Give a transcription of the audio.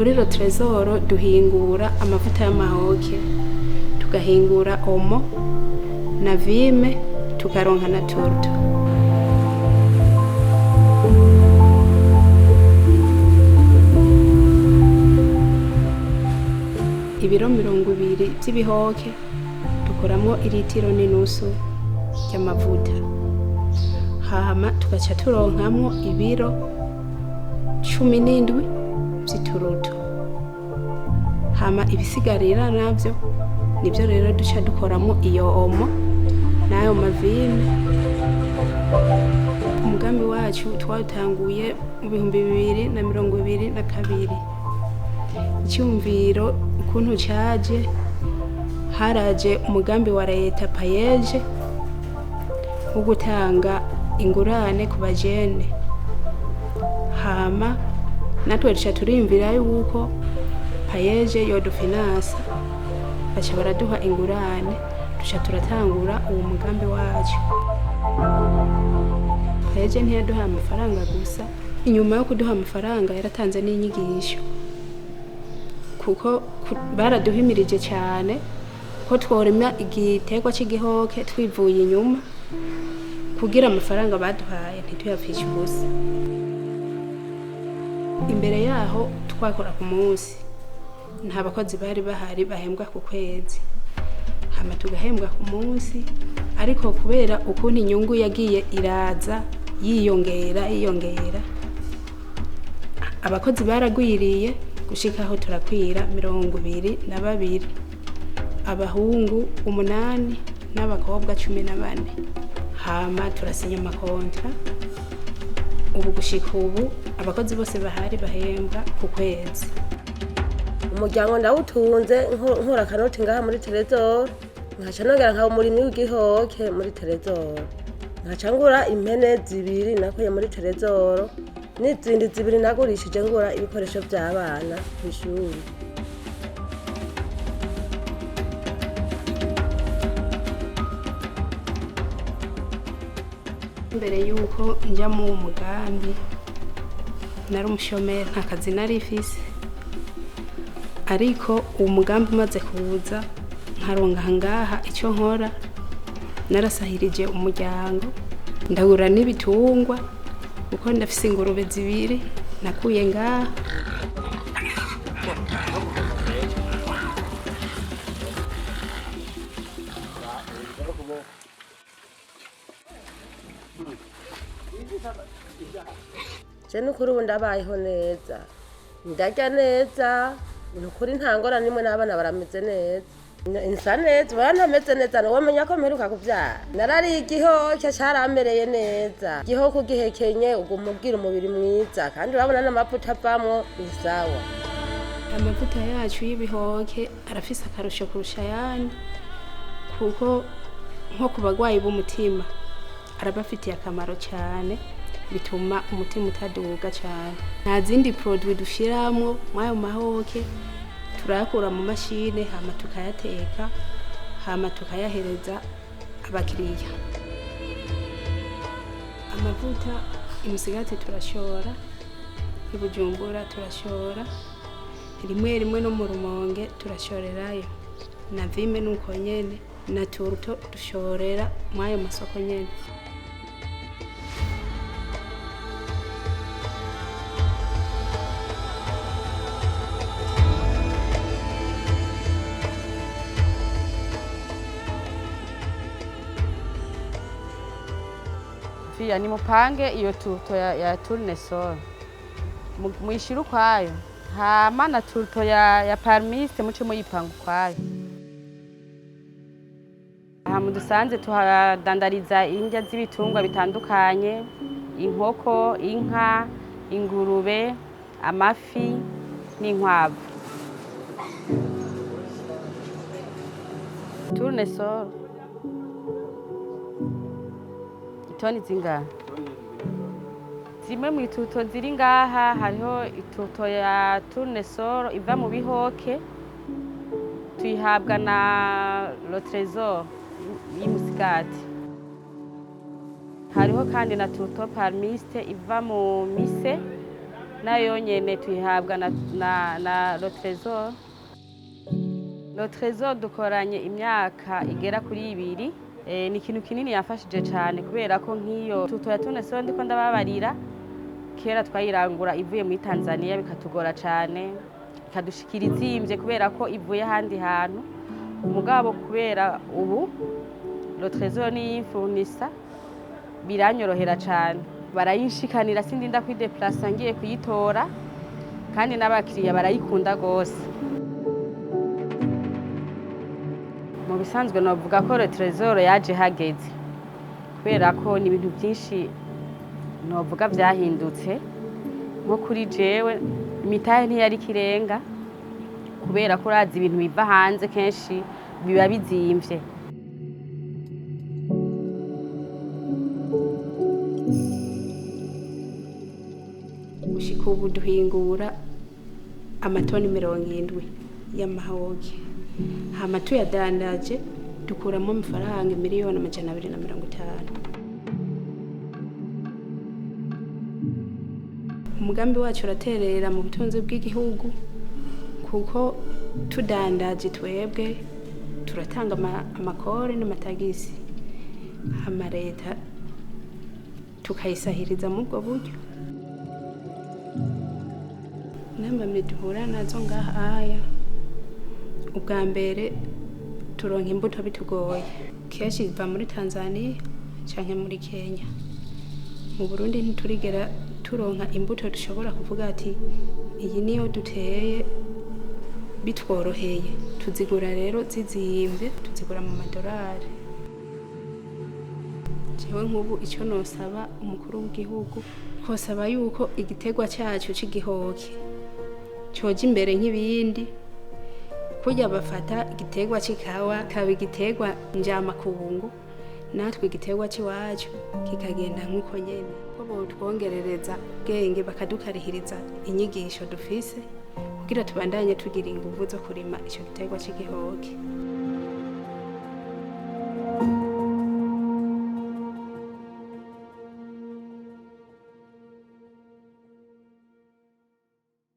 Muri Le Trésor duhingura amavuta y'amahoke, tugahingura omo na vime, tukaronka na tourteau. Ibiro 20 vy'ibihoke dukoramwo iritiro n'inusu ry'amavuta, hama tugaca turonkamwo ibiro 17 vy'ituruto, hama ibisigarira navyo nivyo rero duca dukoramwo iyo omo n'ayo mavime. Umugambi wacu twawutanguye mu 2022. Icyumviro ukuntu caje, haraje umugambi wa leta PAEEJ wo gutanga ingurane ku bajene, hama natwe duca turiyumvira yuko PAEEJ yodufinansa, baca baraduha ingurane, duca turatangura uwo mugambi wacu. PAEEJ ntiyaduhaye amafaranga gusa, inyuma yo kuduha amafaranga yaratanze n'inyigisho, kuko baraduhimirije cyane ko tworima igiterwa cy'igihoke twivuye inyuma, kugira amafaranga baduhaye ntituyapfishe ubusa. Imbere yaho twakora ku munsi, nta bakozi bari bahari bahembwa ku kwezi, hama tugahembwa ku munsi. Ariko kubera ukuntu inyungu yagiye iraza yiyongera yiyongera, abakozi baragwiriye gushikaho turakwira 22, abahungu 8 n'abakobwa 14. Hama turasinya amakontra. Ubu gushika ubu abakozi bose bahari bahembwa ku kwezi. Umuryango ndawutunze nkura akanoti ngaha muri Trésor, nkaca nongera nkaba umurimyi w'igihoke muri Trésor, nkaca ngura impene zibiri nakuye muri Trésor n'izindi zibiri nagurishije ngura ibikoresho by'abana kw'ishuri. Mbere yuko njya mu mugambi nari umushomeri, nta kazi nari mfise, ariko uwo mugambi umaze kuza nkaronka ngaha icyo nkora, narasahirije umuryango, ndagura n'ibitungwa kuko ndafise ingurube zibiri nakuye ngaha. Je nukuri ubu ndabayeho neza, ndarya neza, nukuri nta ngorane imwe, n'abana barameze neza, nsa neza, ubona ntameze neza ntiwomenya ko mperuka kuvyara. Narariye igihoke caramereye neza, igihoke ugihekenye uguma ugira umubiri mwiza, kandi urabona n'amavuta avamwo ni sawa. Amavuta yacu y'ibihoke arafise akarusho kurusha ayandi, kuko nko ku bagwayi b'umutima arabafitiye akamaro cyane, bituma umutima utaduga cyane. Nta zindi produit dushiramwo mw'ayo mahoke, turayakura mu mashine hama tukayateka, hama tukayahereza abakiriya. Amavuta imusigati turashora, i Bujumbura turashora, rimwe rimwe no mu Rumonge turashorerayo, na vime nuko nyene, na tourteau dushorera mw'ayo masoko nyene. Fia ni mupange iyo tourteau ya tournesol muyishire ukwayo, hama na tourteau ya palmiste muce muyipanga ukwayo. Aha mudusanze tuhadandariza indya z'ibitungwa bitandukanye, inkoko, inka, ingurube, amafi n'inkwavu. Tournesol itoni zingana? Zimwe mu ituto ziri ngaha hariho ituto ya tournesol iva mu bihoke, tuyihabwa na Le Trésor y'Imusigati. Hariho kandi na tourteau palmiste iva mu mise Nayo nyene tuyihabwa na Le Trésor. Le Trésor dukoranye imyaka igera kuri 2. Ni ikintu kinini yafashije cyane, kubera ko nk'iyo tuto ya tournesol ndiko ndababarira, kera twayirangura ivuye muri Tanzania, bikatugora cyane, ikadushikira izimvye kubera ko ivuye ahandi hantu. Mugabo kubera ubu Le Trésor niyimfurnisa, biranyorohera cyane, barayinshikanira, sindinda kwideplasa ngiye kuyitora, kandi n'abakiriya barayikunda gose. Mu bisanzwe novuga ko Le Trésor yaje hageze, kubera ko ni ibintu byinshi novuga vyahindutse. Nko kuri jewe imitahe ntiyari ikirenga, kubera ko urazi ibintu biva hanze kenshi biba bizimvye. Gushika ubu duhingura amatoni 70 y'amahoke, hama tuyadandaje dukuramo amafaranga 250,000,000. Umugambi wacu uraterera mu butunzi bw'igihugu, kuko tudandaje twebwe turatanga amakori n'amatagisi, hama leta tukayisahiriza muri ubwo buryo. Intambamyi duhura nazo ngaha aya, ubwa mbere turonka imbuto bitugoye, kenshi iva muri Tanzania canke muri Kenya. Mu Burundi ntiturigera turonka imbuto dushobora kuvuga ati iyi niyo duteye bitworoheye. Tuzigura rero zizimvye, tuzigura mu madorari. Jewe nk'ubu ico nosaba umukuru w'igihugu, kosaba yuko igiterwa cacu c'igihoke coja imbere nk'ibindi, kurya bafata igiterwa c'ikawa kaba igiterwa njamakungu, natwe igiterwa c'iwacu kikagenda nk'uko nyene. Ko botwongerereza ubwenge, bakadukarihiriza inyigisho dufise, kugira tubandanye tugira inguvu zo kurima ico giterwa c'igihoke.